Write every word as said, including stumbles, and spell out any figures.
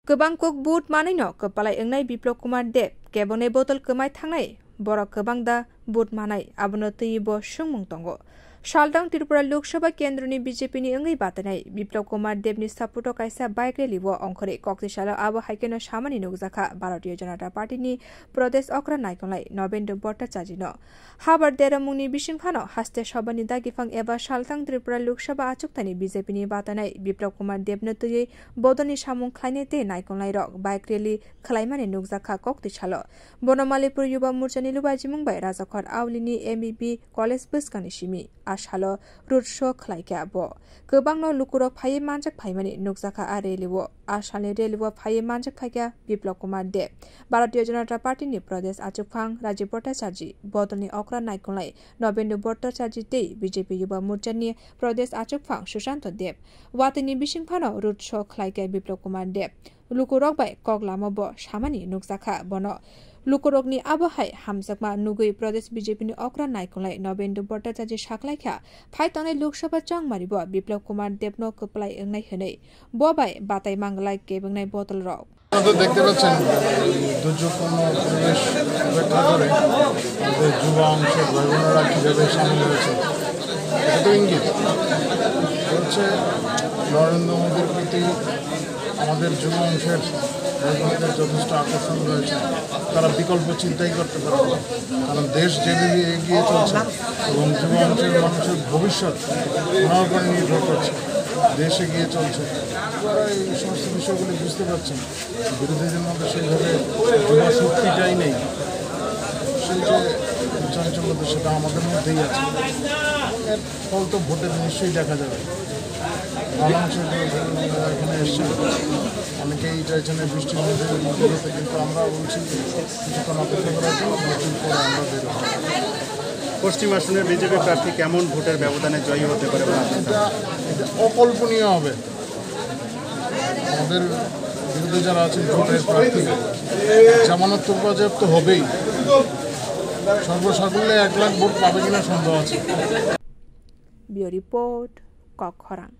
Kwbang kok vote manwi no kwpalai wngnai Biplab Kumar Deb, kebengni bottle kwmai thangnai borok kwbang da vote manai, abono twiwi bo swngmung tongo. Saltang Tripura Lok Sabha kendroni B J P ni wngwi batainai Biplab Kumar Deb ni support o kaisa bike rally o ongkhorwi kokti salo abo hai kheno samani nukjakha Bharatiya Janata Party ni Pradesh okra naikolnai Nobendra Bhattacharya no. Habar dera mungni bising phano haste sabani dagiphang eba Saltang Tripura Lok Sabha achukthani B J P ni batainai Biplab Kumar Deb no twiwi bodolni samung khlainai tei naikolnai rok bike rally khwlaimani nukjakha kokti salo. Bono Malipur Yuba Morcha ni lubajimung bai Rajakhor Auli ni M B B College bwskang ni simi a salo road show khwlaikha bo. Kwbangno lukurok phaiwi manjak phaimani nukjakha a rally o. A salni rally o phaiwi manjak phaikha Biplab Kumar Deb, Bharatiya Janata Party ni Pradesh achukphang Rajib Bhattacharya, bodolni okra naikolnai Nobendra Bhattacharya tei B J P Yuba Morcha ni Pradesh achukphang Sushanto Deb. Watwi ni bising phano road show khwlaikha Biplab Kumar Deb. Lukurok bai kok lama bo samani nukjakha bono. Lukurokni abo hai hamjakma nugwi Pradesh B J P ni okra naikolnai Nobendra Bhattacharya saklaikha, phai tongnai Lok Sabha chongmari bo Biplab Kumar Deb no kwplai wngnai hwnwi. Bo bai batai manglai kebengnai bottle rok. আপনারা তো দেখতে পাচ্ছেন, দুর্যোগপূর্ণ পরিবেশ উপেক্ষা করে আমাদের যুবা অংশের ভাই বোনেরা কীভাবে সামিল হয়েছে, এটা তো ইঙ্গিত। হচ্ছে নরেন্দ্র মোদীর প্রতি আমাদের যুব অংশের ভাই বোনদের যথেষ্ট আকর্ষণ রয়েছে। তারা বিকল্প চিন্তাই করতে পারে না, কারণ দেশ যেভাবে এগিয়ে চলছে এবং যুব অংশের মানুষের ভবিষ্যৎ ওনার উপর নির্ভর করছে। দেশ এগিয়ে চলছে, আপনারা এই সমস্ত বিষয়গুলি বুঝতে পারছেন। বিরোধীদের মধ্যে সেইভাবে যুব শক্তিটাই নেই। সেই যে চাঞ্চল্যতা, সেটা আমাদের মধ্যেই আছে। এবং এর ফল তো ভোটে নিশ্চয়ই দেখা যাবে। বাংলাদেশের যে এখানে এসছেন, অনেকেই চাইছেন এই বৃষ্টির মধ্যে মধ্যে যেতে, কিন্তু আমরা বলছি কিছুক্ষণ অপেক্ষা করার জন্য, বৃষ্টির পরে আমরা বের হব। পশ্চিম আসনের বিজেপি প্রার্থী কেমন ভোটের ব্যবধানে জয়ী হতে পারে বলে আপনার এটা, এটা অকল্পনীয় হবে। আমাদের বিরুদ্ধে যারা আছেন ভোটের প্রার্থী, জামানত তো বাজেয়াপ্ত হবেই, সর্বসাকুল্যে এক লাখ ভোট পাবে কিনা সন্দেহ আছে। Bureau Report, Kokkhorang.